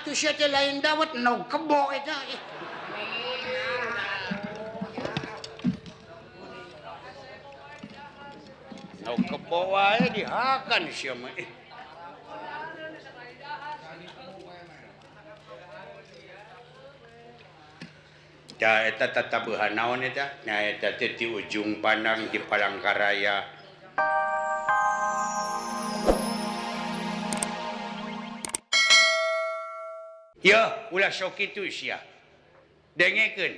Atuh sia teh lain dawet nog kebo eta. Nog kebo wae dihakan sia mah. Da eta tatabuhan naon eta? Nya eta teh di ujung pandang di Palangkaraya. Ya, ulah sok kitu sia. Dengekeun.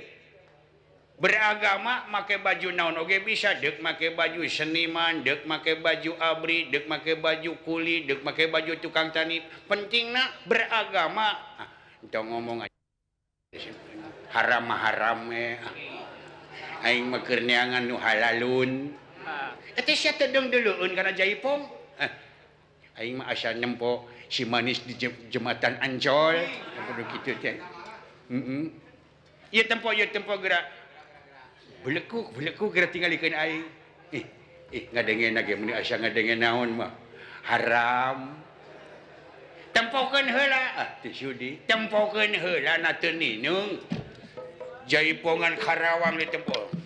Beragama make baju naon oge bisa, deuk make baju seniman, deuk make baju abri, deuk make baju kuli, deuk make baju tukang tani. Pentingna beragama. Ah, entong ngomong aja. Haram haram aing mah keur neangan nu halalun. Eta sia teh deung deuleueun kana jaipong. Aing mah asa nempo si manis di jembatan Ancol. Kudu kitu teh. Heeh. Ieu tempo geura. Belekuk belekuk geura tingalikeun aing. Ih ngadengena ge mun asa ngadenge naon mah. Haram. Tempokeun heula. Ah teu sudi. Tempokeun heula na teu ninung. Jaipongan Karawang ditempo.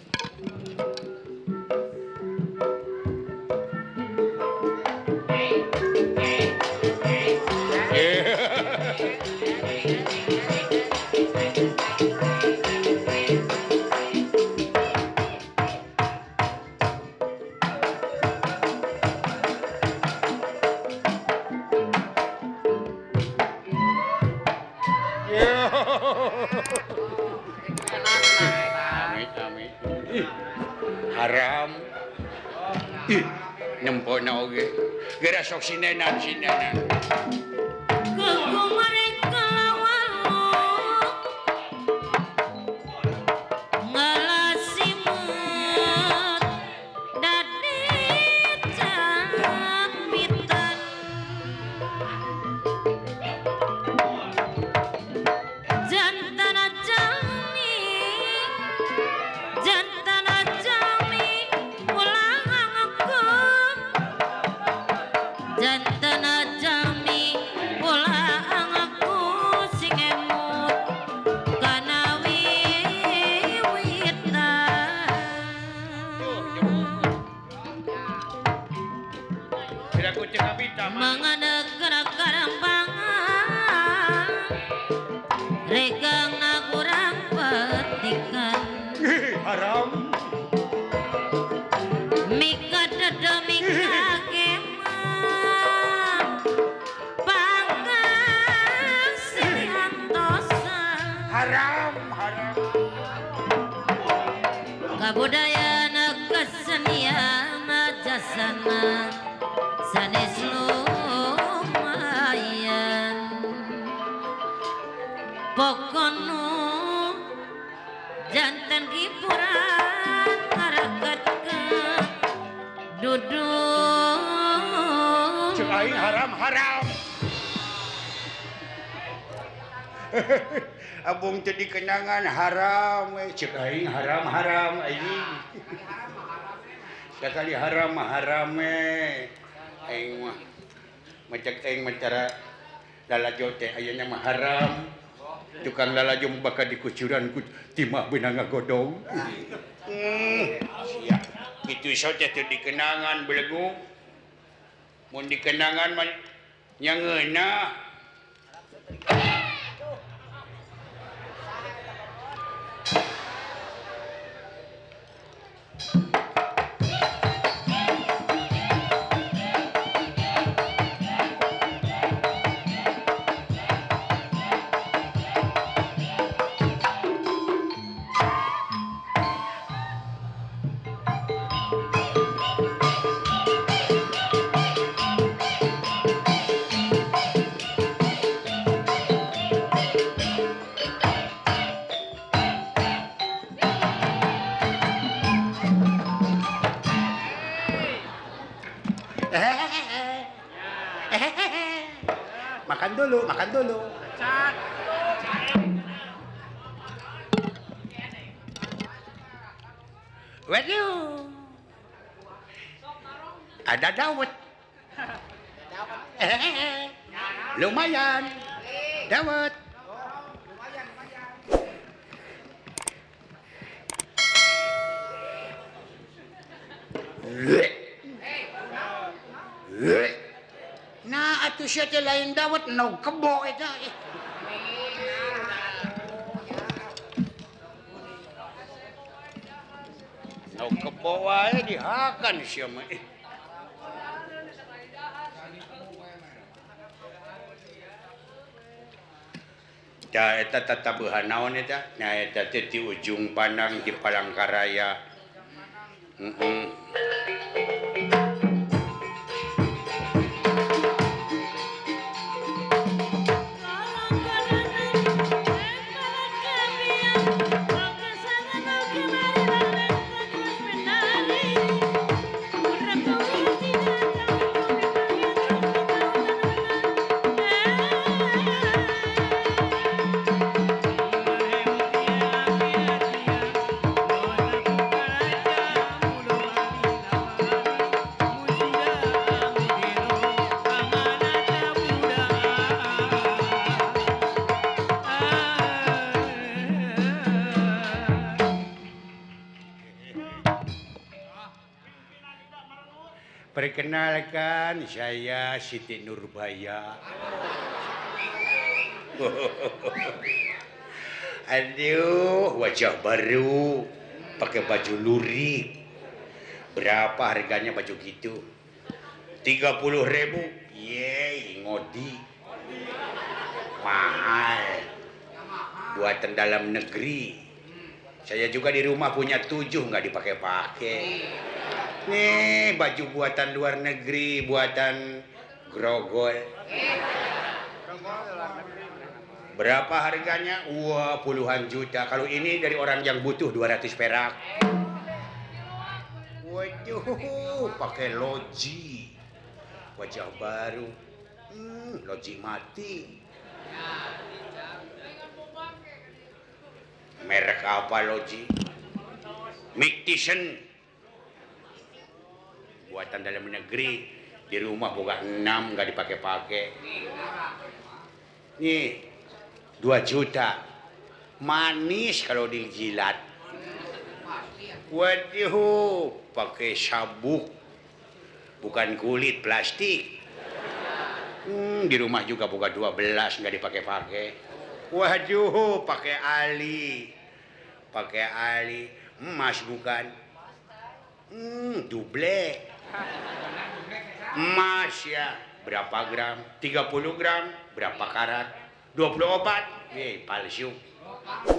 Haram. Ih, nempona oge. Geura sok sinenan sinenan. Abung teh dikenangan haram we cek aing haram haram aing. Sakali haram mah haram we. Aing mah macak aing mah cara lalajo teh ayeuna mah haram. Tukang lalajo bakal dikucuran ku timah beunang ngagodong. Sia. Kitu iso teh teu dikenangan belegu. Mun dikenangan mah nya ngeunah. Makan dulu, makan dulu. Waduh. Ada dawet. Lumayan. Dawet. Nah, atuh sia teh lain dawet nog kebo eta. Nog kebo wae dihakan sia mah. Da eta tatabuhan naon eta? Nah eta teh di ujung pandang di Palangkaraya. Perkenalkan, saya Siti Nurbaya. Aduh, wajah baru, pakai baju lurik. Berapa harganya baju gitu? 30.000. Yeay, ngodi. Mahal. Buatan dalam negeri. Saya juga di rumah punya 7 nggak dipakai-pakai. Nih, baju buatan luar negeri, buatan Grogol. Berapa harganya? Wah, puluhan juta. Kalau ini dari orang yang butuh 200 perak. Waduh, pakai loji. Wajah baru. Loji mati. Merek apa loji? Mic Tyson. Buatan dalam negeri, di rumah boga 6 nggak dipakai-pakai. Nih 2 juta, manis kalau dijilat. Waduh, pakai sabuk, bukan kulit, plastik. Di rumah juga boga 12 nggak dipakai-pakai. Waduh, pakai ali, pakai ali, emas bukan, duble. Emas ya, berapa gram? 30 gram, berapa karat? 24. Yeay, palsu.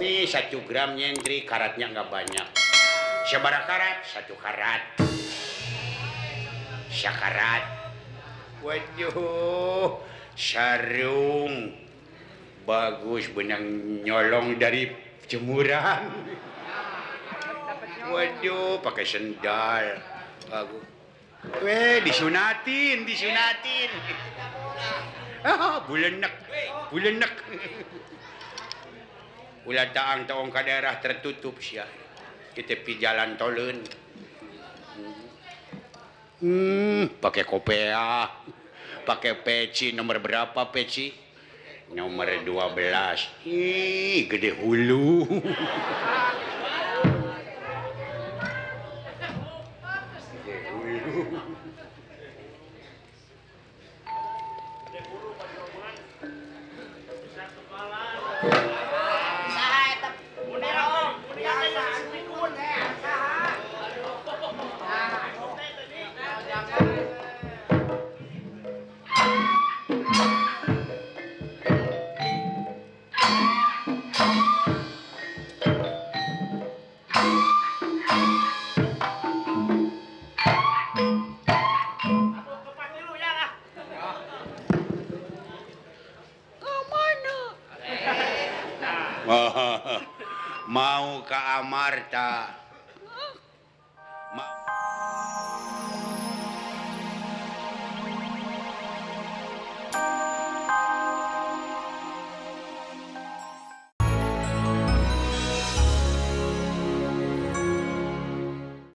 Nih 1 gram nyentri, karatnya nggak banyak. Sabaraha karat? 1 karat. Sakarat. Waduh, sarung. Bagus, benang nyolong dari jemuran. Waduh, pakai sendal. Bagus. Weh, disunatin, disunatin. Ah, bulenek, bulenek. Ulah taang taong ka daerah tertutup sia. Kita pi jalan toleun. Pakai kopea, pakai peci, nomor berapa peci? Nomor 12. Ih, gede hulu.